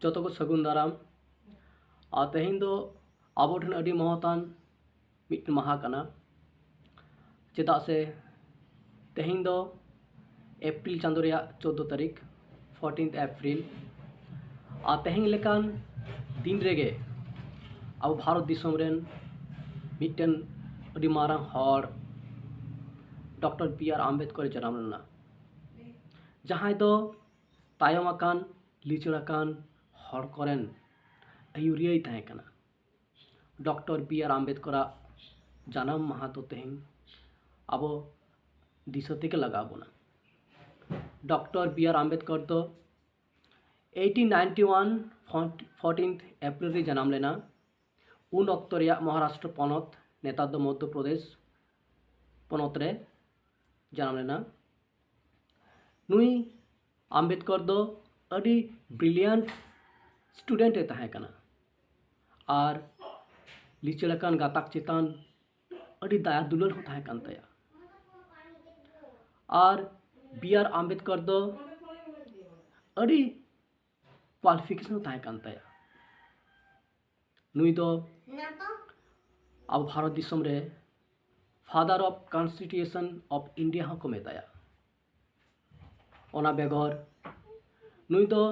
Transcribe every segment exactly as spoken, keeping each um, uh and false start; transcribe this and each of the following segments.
ᱡᱚᱛᱚ ᱠᱚ ᱥᱟᱹᱜᱩᱱ ᱫᱟᱨᱟᱢ᱾ ᱟᱨ ᱛᱮᱦᱮᱧ ᱫᱚ ᱟᱵᱚ ᱴᱷᱮᱱ ᱟᱹᱰᱤ ᱢᱚᱦᱚᱛᱟᱱ ᱢᱤᱫᱴᱮᱱ ᱢᱟᱦᱟ ᱠᱟᱱᱟ, ᱪᱮᱫᱟᱜ ᱥᱮ ᱛᱮᱦᱮᱧ ᱫᱚ ᱮᱯᱨᱤᱞ ᱪᱟᱸᱫᱳ ᱨᱮᱭᱟᱜ ᱪᱳᱫᱫᱳ ᱛᱟᱹᱨᱤᱠᱷ, ᱯᱷᱳᱨᱴᱤᱱᱛᱷ ᱮᱯᱨᱤᱞ᱾ ᱟᱨ ᱛᱮᱦᱮᱧ ᱞᱮᱠᱟᱱ ᱫᱤᱱ ᱨᱮᱜᱮ ᱟᱵᱚ ᱵᱷᱟᱨᱚᱛ ᱫᱤᱥᱚᱢ ᱨᱮᱱ ᱢᱤᱫᱴᱮᱱ ᱟᱹᱰᱤ ᱢᱟᱨᱟᱝ ᱦᱚᱲ ᱰᱚᱠᱴᱚᱨ ᱵᱤ ᱟᱨ ᱟᱢᱵᱮᱫᱠᱚᱨ ᱮ ᱡᱟᱱᱟᱢ ᱞᱮᱱᱟ, ᱡᱟᱦᱟᱸᱭ ᱫᱚ ᱛᱟᱭᱚᱢ ᱟᱠᱟᱱ, ᱞᱤᱪᱟᱹᱲ ᱟᱠᱟᱱ ᱦᱚᱲ ᱠᱚᱨᱮᱱ ᱟᱹᱭᱩᱨᱤᱭᱟᱹᱭ ᱛᱟᱦᱮᱸ ᱠᱟᱱᱟ᱾ ᱰᱚᱠᱴᱚᱨ ᱵᱤ ᱟᱨ ᱟᱢᱵᱮᱫᱠᱚᱨᱟᱜ ᱡᱟᱱᱟᱢ ᱢᱟᱦᱟ ᱫᱚ ᱛᱮᱦᱮᱧ ᱟᱵᱚ ᱫᱤᱥᱟᱹ ᱛᱮᱜᱮ ᱞᱟᱜᱟᱣ ᱵᱚᱱᱟ᱾ ᱰᱚᱠᱴᱚᱨ ᱵᱤ ᱟᱨ ᱟᱢᱵᱮᱫᱠᱚᱨ ᱫᱚ eighteen ninety one ᱯᱷᱳᱨᱴᱤᱱᱛᱷ ᱮᱯᱨᱤᱞ ᱨᱮ ᱡᱟᱱᱟᱢ ᱞᱮᱱᱟ᱾ ᱩᱱ ᱚᱠᱛᱚ ᱨᱮᱭᱟᱜ ᱢᱚᱦᱟᱨᱟᱥᱴᱨᱚ ᱯᱚᱱᱚᱛ, ᱱᱮᱛᱟᱨ ᱫᱚ ᱢᱚᱫᱽᱫᱷᱚ ᱯᱨᱚᱫᱮᱥ ᱯᱚᱱᱚᱛ ᱨᱮ ᱡᱟᱱᱟᱢ ᱞᱮᱱᱟ᱾ ᱱᱩᱭ ᱟᱢᱵᱮᱫᱠᱚᱨ ᱫᱚ ᱟᱹᱰᱤ ᱵᱨᱤᱞᱤᱭᱟᱱᱴ ᱥᱴᱩᱰᱮᱱᱴ ᱮ ᱛᱟᱦᱮᱸ ᱠᱟᱱᱟ ᱟᱨ ᱞᱤᱪᱟᱹᱲ ᱟᱠᱟᱱ ᱜᱟᱛᱟᱠ ᱪᱮᱛᱟᱱ ᱟᱹᱰᱤ ᱫᱟᱭᱟ ᱫᱩᱞᱟᱹᱲ ᱦᱚᱸ ᱛᱟᱦᱮᱸ ᱠᱟᱱ ᱛᱟᱭᱟ᱾ ᱟᱨ ᱵᱤ ᱟᱨ ᱟᱢᱵᱮᱫᱠᱚᱨ ᱫᱚ ᱟᱹᱰᱤ ᱠᱣᱟᱞᱤᱯᱷᱤᱠᱮᱥᱚᱱ ᱦᱚᱸ ᱛᱟᱦᱮᱸ ᱠᱟᱱ ᱛᱟᱭᱟ᱾ ᱱᱩᱭ ᱫᱚ ᱟᱵᱚ ᱵᱷᱟᱨᱚᱛ ᱫᱤᱥᱚᱢ ᱨᱮ Father of Constitution of India ᱦᱚᱸᱠᱚ ᱢᱮᱛᱟᱭᱟ᱾ ᱚᱱᱟ ᱵᱮᱜᱚᱨ ᱱᱩᱭ ᱫᱚ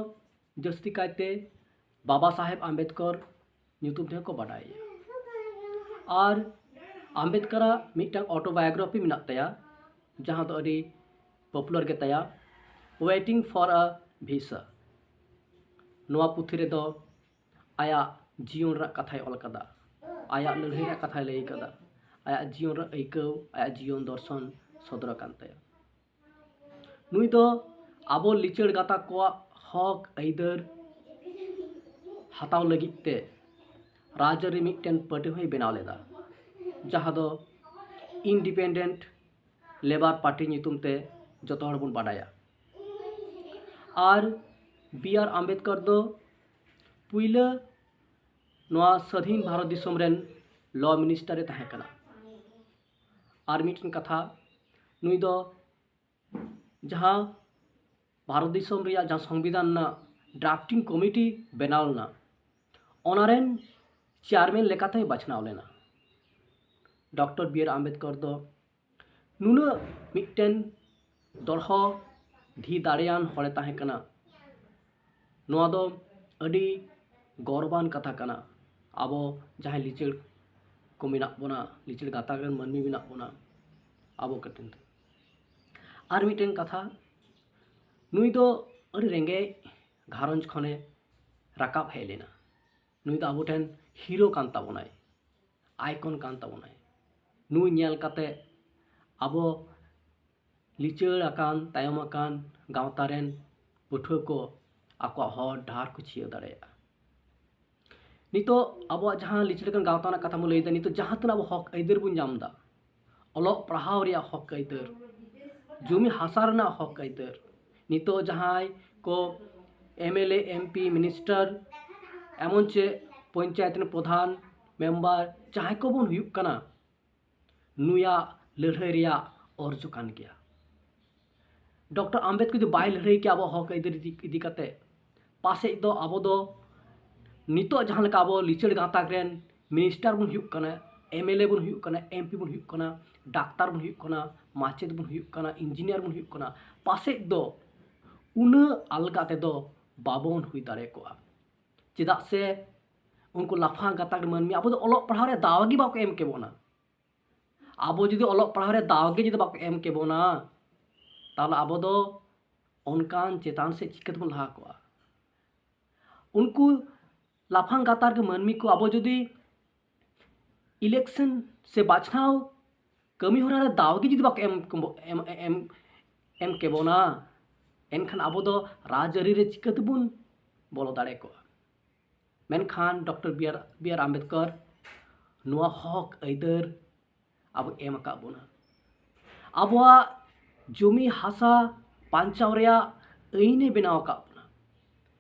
ᱡᱟᱹᱥᱛᱤ ᱠᱟᱭᱛᱮ ᱵᱟᱵᱟ ᱥᱟᱦᱮᱵᱽ ᱟᱢᱵᱮᱫᱠᱚᱨ ᱧᱩᱛᱩᱢ ᱛᱮᱦᱚᱸ ᱠᱚ ᱵᱟᱰᱟᱭᱮᱭᱟ᱾ ᱟᱨ ᱟᱢᱵᱮᱫᱠᱚᱨᱟᱜ ᱢᱤᱫᱴᱟᱝ ᱚᱴᱳᱵᱟᱭᱳᱜᱨᱟᱯᱷᱤ ᱢᱮᱱᱟᱜ ᱛᱟᱭᱟ, ᱡᱟᱦᱟᱸ ᱫᱚ ᱟᱹᱰᱤ ᱯᱚᱯᱩᱞᱟᱨ ᱜᱮᱛᱟᱭᱟ, Waiting for a Visa᱾ ᱱᱚᱣᱟ ᱯᱩᱛᱷᱤ ᱨᱮᱫᱚ ᱟᱭᱟᱜ ᱡᱤᱭᱚᱱ ᱨᱮᱱᱟᱜ ᱠᱟᱛᱷᱟᱭ ᱚᱞ ᱠᱟᱫᱟ, ᱟᱭᱟᱜ ᱞᱟᱹᱲᱦᱟᱹᱭ ᱨᱮᱱᱟᱜ ᱠᱟᱛᱷᱟᱭ ᱞᱟᱹᱭ ᱠᱟᱫᱟ, ᱟᱭᱟᱜ ᱡᱤᱭᱚᱱ ᱨᱮᱱᱟᱜ ᱟᱹᱭᱠᱟᱹᱣ, ᱟᱭᱟᱜ ᱡᱤᱭᱚᱱ ᱫᱚᱨᱥᱚᱱ ᱥᱚᱫᱚᱨ ᱟᱠᱟᱱ ᱛᱟᱭᱟ᱾ ᱱᱩᱭ ᱫᱚ ᱟᱵᱚ ᱞᱤᱪᱟᱹᱲ ᱜᱟᱛᱟᱠ ᱠᱚᱣᱟᱜ ᱦᱚᱠ ᱟᱹᱭᱫᱟᱹᱨ ᱦᱟᱛᱟᱣ ᱞᱟᱹᱜᱤᱫ ᱛᱮ ᱨᱟᱡᱽᱟᱹᱨᱤ ᱢᱤᱫᱴᱮᱱ ᱯᱟᱹᱴᱤ ᱦᱚᱸᱭ ᱵᱮᱱᱟᱣ ᱞᱮᱫᱟ, ᱡᱟᱦᱟᱸ ᱫᱚ Independent Labour Party ᱧᱩᱛᱩᱢ ᱛᱮ ᱡᱚᱛᱚ ᱦᱚᱲ ᱵᱚᱱ ᱵᱟᱰᱟᱭᱟ᱾ ᱟᱨ ᱵᱤ ᱟᱨ ᱟᱢᱵᱮᱫᱠᱚᱨ ᱫᱚ ᱯᱩᱭᱞᱟᱹ ᱱᱚᱣᱟ ᱥᱟᱹᱫᱷᱤᱱ ᱵᱷᱟᱨᱚᱛ ᱫᱤᱥᱚᱢ ᱨᱮᱱ ᱞᱚ ᱢᱤᱱᱤᱥᱴᱟᱨ ᱮ ᱛᱟᱦᱮᱸ ᱠᱟᱱᱟ᱾ ᱟᱨ ᱢᱤᱫᱴᱮᱱ ᱠᱟᱛᱷᱟ, ᱱᱩᱭ ᱫᱚ ᱡᱟᱦᱟᱸ ᱵᱷᱟᱨᱚᱛ ᱫᱤᱥᱚᱢ ᱨᱮᱭᱟᱜ ᱡᱟᱦᱟᱸ ᱥᱚᱝᱵᱤᱫᱷᱟᱱ ᱨᱮᱱᱟᱜ ᱰᱨᱟᱯᱷᱴᱤᱝ ᱠᱚᱢᱤᱴᱤ ᱵᱮᱱᱟᱣ ᱞᱮᱱᱟ, ᱚᱱᱟ ᱨᱮᱱ ᱪᱮᱭᱟᱨᱢᱮᱱ ᱞᱮᱠᱟᱛᱮᱭ ᱵᱟᱪᱷᱱᱟᱣ ᱞᱮᱱᱟ᱾ ᱰᱚᱠᱴᱚᱨ ᱵᱤ ᱟᱨ ᱟᱢᱵᱮᱫᱠᱚᱨ ᱫᱚ ᱱᱩᱱᱟᱹᱜ ᱢᱤᱫᱴᱮᱱ ᱫᱚᱲᱦᱚ ᱫᱷᱤ ᱫᱟᱲᱮᱭᱟᱱ ᱦᱚᱲᱮ ᱛᱟᱦᱮᱸ ᱠᱟᱱᱟ᱾ ᱱᱚᱣᱟ ᱫᱚ ᱟᱹᱰᱤ ᱜᱚᱨᱚᱵᱟᱱ ᱠᱟᱛᱷᱟ ᱠᱟᱱᱟ, ᱟᱵᱚ ᱡᱟᱦᱟᱸᱭ ᱞᱤᱪᱟᱹᱲ ᱠᱚ ᱢᱮᱱᱟᱜ ᱵᱚᱱᱟ, ᱞᱤᱪᱟᱹᱲ ᱜᱟᱛᱟᱠ ᱨᱮᱱ ᱢᱟᱹᱱᱢᱤ ᱢᱮᱱᱟᱜ ᱵᱚᱱᱟ, ᱟᱵᱚ ᱠᱟᱹᱴᱤᱡ᱾ ᱟᱨ ᱢᱤᱫᱴᱮᱱ ᱠᱟᱛᱷᱟ, ᱱᱩᱭ ᱫᱚ ᱟᱹᱰᱤ ᱨᱮᱸᱜᱮᱡ ᱜᱷᱟᱨᱚᱸᱡᱽ ᱠᱷᱚᱱᱮ ᱨᱟᱠᱟᱵ ᱦᱮᱡ ᱞᱮᱱᱟ᱾ ᱱᱩᱭ ᱫᱚ ᱟᱵᱚ ᱴᱷᱮᱱ ᱦᱤᱨᱳ ᱠᱟᱱ ᱛᱟᱵᱚᱱᱟᱭ, ᱟᱭᱠᱚᱱ ᱠᱟᱱ ᱛᱟᱵᱚᱱᱟᱭ᱾ ᱱᱩᱭ ᱧᱮᱞ ᱠᱟᱛᱮ ᱟᱵᱚ ᱞᱤᱪᱟᱹᱲ ᱟᱠᱟᱱ, ᱛᱟᱭᱚᱢ ᱟᱠᱟᱱ ᱜᱟᱶᱛᱟ ᱨᱮᱱ ᱯᱟᱹᱴᱷᱩᱣᱟᱹ ᱠᱚ ᱟᱠᱚᱣᱟᱜ ᱦᱚᱨ ᱰᱟᱦᱟᱨ ᱠᱚ ᱪᱤᱭᱟᱹ ᱫᱟᱲᱮᱭᱟᱜᱼᱟ᱾ ᱱᱤᱛᱚᱜ ᱟᱵᱚᱣᱟᱜ ᱡᱟᱦᱟᱸ ᱞᱤᱪᱟᱹᱲ ᱟᱠᱟᱱ ᱜᱟᱶᱛᱟ ᱨᱮᱱᱟᱜ ᱠᱟᱛᱷᱟ ᱵᱚᱱ ᱞᱟᱹᱭᱫᱟ, ᱱᱤᱛᱚᱜ ᱡᱟᱦᱟᱸ ᱛᱤᱱᱟᱹᱜ ᱟᱵᱚ ᱦᱚᱠ ᱟᱹᱭᱫᱟᱹᱨ ᱵᱚᱱ ᱧᱟᱢ ᱮᱫᱟ, ᱚᱞᱚᱜ ᱯᱟᱲᱦᱟᱣ ᱨᱮᱭᱟᱜ ᱦᱚᱠ ᱟᱹᱭᱫᱟᱹᱨ, ᱡᱩᱢᱤ ᱦᱟᱥᱟ ᱨᱮᱱᱟᱜ ᱦᱚᱠ ᱟᱹᱭᱫᱟᱹᱨ, ᱱᱤᱛᱚᱜ ᱡᱟᱦᱟᱸᱭ ᱠᱚ M L A, M P, minister, ᱮᱢᱚᱱ ᱪᱮ ᱯᱚᱧᱪᱟᱭᱮᱛ ᱨᱮᱱ ᱯᱨᱚᱫᱷᱟᱱ, ᱢᱮᱢᱵᱟᱨ, ᱡᱟᱦᱟᱸᱭ ᱠᱚᱵᱚᱱ ᱦᱩᱭᱩᱜ ᱠᱟᱱᱟ, ᱱᱩᱭᱟᱜ ᱞᱟᱹᱲᱦᱟᱹᱭ ᱨᱮᱭᱟᱜ ᱚᱨᱡᱚ ᱠᱟᱱ ᱜᱮᱭᱟ᱾ ᱰᱚᱠᱴᱚᱨ ᱟᱢᱵᱮᱫᱠᱚᱨ ᱡᱩᱫᱤ ᱵᱟᱭ ᱞᱟᱹᱲᱦᱟᱹᱭ ᱠᱮᱭᱟ ᱟᱵᱚ ᱦᱚᱠ ᱟᱹᱭᱫᱟᱹᱨ ᱤᱫᱤ, ᱤᱫᱤ ᱠᱟᱛᱮ, ᱯᱟᱥᱮᱡ ᱫᱚ ᱟᱵᱚ ᱫᱚ ᱱᱤᱛᱚᱜ ᱡᱟᱦᱟᱸ ᱞᱮᱠᱟ ᱟᱵᱚ ᱞᱤᱪᱟᱹᱲ ᱜᱟᱛᱟᱠ ᱨᱮᱱ ᱢᱤᱱᱤᱥᱴᱟᱨ ᱵᱚᱱ ᱦᱩᱭᱩᱜ ᱠᱟᱱᱟ, ᱮᱢ ᱮᱞ ᱮ ᱵᱚᱱ ᱦᱩᱭᱩᱜ ᱠᱟᱱᱟ, ᱮᱢ ᱯᱤ ᱵᱚᱱ ᱦᱩᱭᱩᱜ ᱠᱟᱱᱟ, ᱰᱟᱠᱛᱟᱨ ᱵᱚᱱ ᱦᱩᱭᱩᱜ ᱠᱟᱱᱟ, ᱢᱟᱪᱮᱫ ᱵᱚᱱ ᱦᱩᱭᱩᱜ ᱠᱟᱱᱟ, ᱤᱧᱡᱤᱱᱤᱭᱟᱨ ᱵᱚᱱ ᱦᱩᱭᱩᱜ ᱠᱟᱱᱟ, ᱯᱟᱥᱮᱡ ᱫᱚ ᱩᱱᱟᱹᱜ ᱟᱞᱜᱟ ᱛᱮᱫᱚ ᱵᱟᱵᱚᱱ ᱦᱩᱭ ᱫᱟᱲᱮ ᱠᱚᱜᱼᱟ᱾ ᱪᱮᱫᱟᱜ ᱥᱮ ᱩᱱᱠᱩ ᱞᱟᱯᱷᱟᱝ ᱜᱟᱛᱟᱠ ᱨᱮᱱ ᱢᱟᱹᱱᱢᱤ ᱟᱵᱚ ᱫᱚ ᱚᱞᱚᱜ ᱯᱟᱲᱦᱟᱣ ᱨᱮ ᱫᱟᱣ ᱜᱮ ᱵᱟᱠᱚ ᱮᱢ ᱠᱮᱵᱚᱱᱟ᱾ ᱟᱵᱚ ᱡᱩᱫᱤ ᱚᱞᱚᱜ ᱯᱟᱲᱦᱟᱣ ᱨᱮ ᱫᱟᱣ ᱜᱮ ᱡᱩᱫᱤ ᱵᱟᱠᱚ ᱮᱢ ᱠᱮᱵᱚᱱᱟ, ᱛᱟᱦᱚᱞᱮ ᱟᱵᱚ ᱫᱚ ᱚᱱᱠᱟᱱ ᱪᱮᱛᱟᱱ ᱥᱮᱫ ᱪᱤᱠᱟᱹ ᱛᱮᱵᱚᱱ ᱞᱟᱦᱟ ᱠᱚᱜᱼᱟ? ᱩᱱᱠᱩ ᱞᱟᱯᱷᱟᱝ ᱜᱟᱛᱟᱠ ᱨᱮᱱ ᱢᱟᱹᱱᱢᱤ ᱠᱚ ᱟᱵᱚ ᱡᱩᱫᱤ ᱤᱞᱮᱠᱥᱚᱱ ᱥᱮ ᱵᱟᱪᱷᱱᱟᱣ ᱠᱟᱹᱢᱤ ᱦᱚᱨᱟ ᱨᱮ ᱫᱟᱣ ᱜᱮ ᱡᱩᱫᱤ ᱵᱟᱠᱚ ᱮᱢ, ᱮᱢ, ᱮᱢ, ᱮᱢ ᱠᱮᱵᱚᱱᱟ, ᱮᱱᱠᱷᱟᱱ ᱟᱵᱚ ᱫᱚ ᱨᱟᱡᱽᱟᱹᱨᱤ ᱨᱮ ᱪᱤᱠᱟᱹ ᱛᱮᱵᱚᱱ ᱵᱚᱞᱚ ᱫᱟᱲᱮ ᱠᱚᱜᱼᱟ? ᱢᱮᱱᱠᱷᱟᱱ ᱰᱚᱠᱴᱚᱨ ᱵᱤ ᱟᱨ, ᱵᱤ ᱟᱨ ᱟᱢᱵᱮᱫᱠᱚᱨ ᱱᱚᱣᱟ ᱦᱚᱠ ᱟᱹᱭᱫᱟᱹᱨ ᱟᱵᱚ ᱮᱢ ᱟᱠᱟᱫ ᱵᱚᱱᱟ᱾ ᱟᱵᱚᱣᱟᱜ ᱡᱩᱢᱤ ᱦᱟᱥᱟ ᱵᱟᱧᱪᱟᱣ ᱨᱮᱭᱟᱜ ᱟᱹᱭᱤᱱᱮ ᱵᱮᱱᱟᱣ ᱟᱠᱟᱫ ᱵᱚᱱᱟ᱾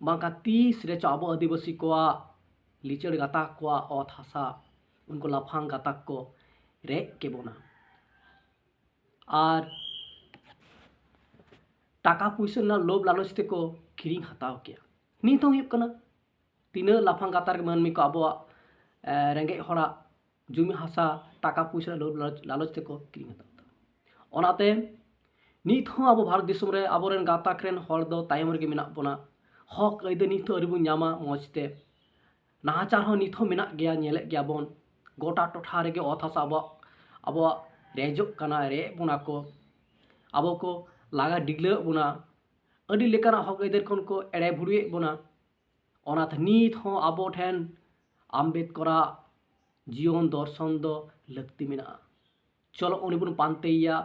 ᱵᱟᱝᱠᱷᱟᱱ ᱛᱤᱥ ᱨᱮᱪᱚ ᱟᱵᱚ ᱟᱹᱫᱤᱵᱟᱹᱥᱤ ᱠᱚᱣᱟᱜ, ᱞᱤᱪᱟᱹᱲ ᱜᱟᱛᱟᱠ ᱠᱚᱣᱟᱜ ᱚᱛ ᱦᱟᱥᱟ ᱩᱱᱠᱩ ᱞᱟᱯᱷᱟᱝ ᱜᱟᱛᱟᱠ ᱠᱚ ᱨᱮᱡ ᱠᱮᱵᱚᱱᱟ᱾ ᱟᱨ ᱴᱟᱠᱟ ᱯᱩᱭᱥᱟᱹ ᱨᱮᱱᱟᱜ ᱞᱳᱵᱷ ᱞᱟᱞᱚᱪ ᱛᱮᱠᱚ ᱠᱤᱨᱤᱧ ᱦᱟᱛᱟᱣ ᱠᱮᱭᱟ᱾ ᱱᱤᱛ ᱦᱚᱸ ᱦᱩᱭᱩᱜ ᱠᱟᱱᱟ᱾ ᱛᱤᱱᱟᱹᱜ ᱞᱟᱯᱷᱟᱝ ᱜᱟᱛᱟᱠ ᱨᱮ ᱢᱟᱹᱱᱢᱤ ᱠᱚ ᱟᱵᱚᱣᱟᱜ ᱨᱮᱸᱜᱮᱡ ᱦᱚᱲᱟᱜ ᱡᱩᱢᱤ ᱦᱟᱥᱟ, ᱴᱟᱠᱟ ᱯᱩᱭᱥᱟᱹ ᱨᱮᱱᱟᱜ ᱞᱳᱵᱷ ᱞᱟᱞᱚᱪ ᱛᱮᱠᱚ ᱠᱤᱨᱤᱧ ᱦᱟᱛᱟᱣ ᱮᱫᱟ᱾ ᱚᱱᱟᱛᱮ ᱱᱤᱛ ᱦᱚᱸ ᱟᱵᱚ ᱵᱷᱟᱨᱚᱛ ᱫᱤᱥᱚᱢ ᱨᱮ ᱟᱵᱚᱨᱮᱱ ᱜᱟᱛᱟᱠ ᱨᱮᱱ ᱦᱚᱲ ᱫᱚ ᱛᱟᱭᱚᱢ ᱨᱮᱜᱮ ᱢᱮᱱᱟᱜ ᱵᱚᱱᱟ᱾ ᱦᱚᱠ ᱟᱹᱭᱫᱟᱹᱨ ᱱᱤᱛ ᱦᱚᱸ ᱟᱹᱣᱨᱤ ᱵᱚᱱ ᱧᱟᱢᱟ ᱢᱚᱡᱽ ᱛᱮ᱾ ᱱᱟᱦᱟᱪᱟᱨ ᱦᱚᱸ ᱱᱤᱛ ᱦᱚᱸ ᱢᱮᱱᱟᱜ ᱜᱮᱭᱟ, ᱧᱮᱞᱮᱫ ᱜᱮᱭᱟ ᱵᱚᱱ᱾ ᱜᱚᱴᱟ ᱴᱚᱴᱷᱟ ᱨᱮᱜᱮ ᱚᱛ ᱦᱟᱥᱟ ᱟᱵᱚᱣᱟᱜ ᱟᱵᱚᱣᱟᱜ ᱨᱮᱡᱚᱜ ᱠᱟᱱᱟ, ᱨᱮᱡ ᱵᱚᱱᱟ ᱠᱚ, ᱟᱵᱚ ᱠᱚ ᱞᱟᱜᱟ ᱰᱤᱜᱽᱞᱟᱹᱣᱮᱫ ᱵᱚᱱᱟ, ᱟᱹᱰᱤ ᱞᱮᱠᱟᱱᱟᱜ ᱦᱚᱠ ᱟᱹᱭᱫᱟᱹᱨ ᱠᱷᱚᱱ ᱠᱚ ᱮᱲᱮ ᱵᱷᱩᱲᱩᱭᱮᱫ ᱵᱚᱱᱟ᱾ ᱚᱱᱟᱛᱮ ᱱᱤᱛ ᱦᱚᱸ ᱟᱵᱚ ᱴᱷᱮᱱ ᱟᱢᱵᱮᱫᱠᱚᱨᱟᱜ ᱡᱤᱭᱚᱱ ᱫᱚᱨᱥᱚᱱ ᱫᱚ ᱞᱟᱹᱠᱛᱤ ᱢᱮᱱᱟᱜᱼᱟ᱾ ᱪᱚᱞᱚ ᱩᱱᱤ ᱵᱚᱱ ᱯᱟᱱᱛᱮᱭᱮᱭᱟ᱾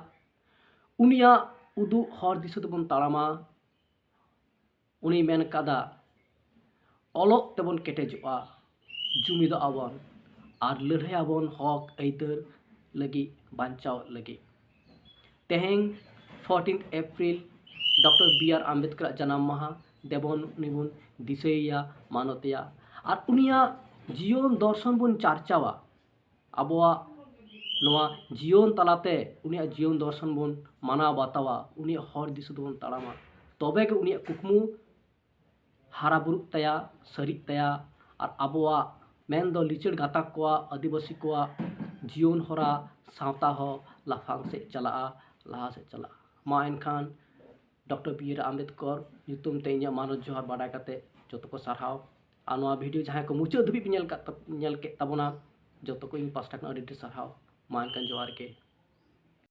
ᱩᱱᱤᱭᱟᱜ ᱩᱫᱩᱜ ᱦᱚᱨ ᱫᱤᱥᱟᱹ ᱛᱮᱵᱚᱱ ᱛᱟᱲᱟᱢᱟ᱾ ᱩᱱᱤ ᱢᱮᱱ ᱠᱟᱫᱟ, ᱚᱞᱚᱜ ᱛᱮᱵᱚᱱ ᱠᱮᱴᱮᱡᱚᱜᱼᱟ, ᱡᱩᱢᱤᱫᱚᱜ ᱟᱵᱚᱱ ᱟᱨ ᱞᱟᱹᱲᱦᱟᱹᱭ ᱟᱵᱚᱱ ᱦᱚᱠ ᱟᱹᱭᱫᱟᱹᱨ ᱞᱟᱹᱜᱤᱫ, ᱵᱟᱧᱪᱟᱣ ᱞᱟᱹᱜᱤᱫ᱾ ᱛᱮᱦᱮᱧ fourteenth April doctor B R ᱟᱢᱵᱮᱫᱠᱚᱨᱟᱜ ᱡᱟᱱᱟᱢ ᱢᱟᱦᱟ᱾ ᱫᱮᱵᱚᱱ ᱩᱱᱤ ᱵᱚᱱ ᱫᱤᱥᱟᱹᱭᱮᱭᱟ, ᱢᱟᱱᱚᱛᱮᱭᱟ ᱟᱨ ᱩᱱᱤᱭᱟᱜ ᱡᱤᱭᱚᱱ ᱫᱚᱨᱥᱚᱱ ᱵᱚᱱ ᱪᱟᱨᱪᱟᱣᱟ᱾ ᱟᱵᱚᱣᱟᱜ ᱱᱚᱣᱟ ᱡᱤᱭᱚᱱ ᱛᱟᱞᱟᱛᱮ ᱩᱱᱤᱭᱟᱜ ᱡᱤᱭᱚᱱ ᱫᱚᱨᱥᱚᱱ ᱵᱚᱱ ᱢᱟᱱᱟᱣ ᱵᱟᱛᱟᱣᱟ, ᱩᱱᱤᱭᱟᱜ ᱦᱚᱨ ᱫᱤᱥᱟᱹ ᱛᱮᱵᱚᱱ ᱛᱟᱲᱟᱢᱟ᱾ ᱛᱚᱵᱮ ᱜᱮ ᱩᱱᱤᱭᱟᱜ ᱠᱩᱠᱢᱩ ᱦᱟᱨᱟ ᱵᱩᱨᱩᱜ ᱛᱟᱭᱟ, ᱥᱟᱹᱨᱤᱜ ᱛᱟᱭᱟ᱾ ᱟᱨ ᱟᱵᱚᱣᱟᱜ ᱢᱮᱱᱫᱚ ᱞᱤᱪᱟᱹᱲ ᱜᱟᱛᱟᱠ ᱠᱚᱣᱟᱜ, ᱟᱹᱫᱤᱵᱟᱹᱥᱤ ᱠᱚᱣᱟᱜ ᱡᱤᱭᱚᱱ ᱦᱚᱨᱟ, ᱥᱟᱶᱛᱟ ᱦᱚᱸ ᱞᱟᱯᱷᱟᱝ ᱥᱮᱫ ᱪᱟᱞᱟᱜᱼᱟ, ᱞᱟᱦᱟ ᱥᱮᱫ ᱪᱟᱞᱟᱜᱼᱟ᱾ ᱢᱟ ᱮᱱᱠᱷᱟᱱ ᱰᱚᱠᱴᱚᱨ ᱵᱤ ᱟᱨ ᱟᱢᱵᱮᱫᱠᱚᱨ ᱧᱩᱛᱩᱢ ᱛᱮ ᱤᱧᱟᱹᱜ ᱢᱟᱱᱚᱛ ᱡᱚᱦᱟᱨ ᱵᱟᱰᱟᱭ ᱠᱟᱛᱮ ᱡᱚᱛᱚ ᱠᱚ ᱥᱟᱨᱦᱟᱣ᱾ ᱟᱨ ᱱᱚᱣᱟ ᱵᱷᱤᱰᱤᱭᱳ ᱡᱟᱦᱟᱸᱭ ᱠᱚ ᱢᱩᱪᱟᱹᱫ ᱫᱷᱟᱹᱵᱤᱡ ᱯᱮ ᱧᱮᱞ ᱠᱟᱜ ᱛᱟ-, ᱧᱮᱞ ᱠᱮᱫ ᱛᱟᱵᱚᱱᱟ, ᱡᱚᱛᱚ ᱠᱚ ᱤᱧ ᱯᱟᱥᱴᱟ ᱠᱷᱚᱱ ᱟᱹᱰᱤ ᱟᱹᱰᱤ ᱥᱟᱨᱦᱟᱣ᱾ ᱢᱟ ᱮᱱᱠᱷᱟᱱ ᱡᱚᱦᱟᱨ ᱜᱮ᱾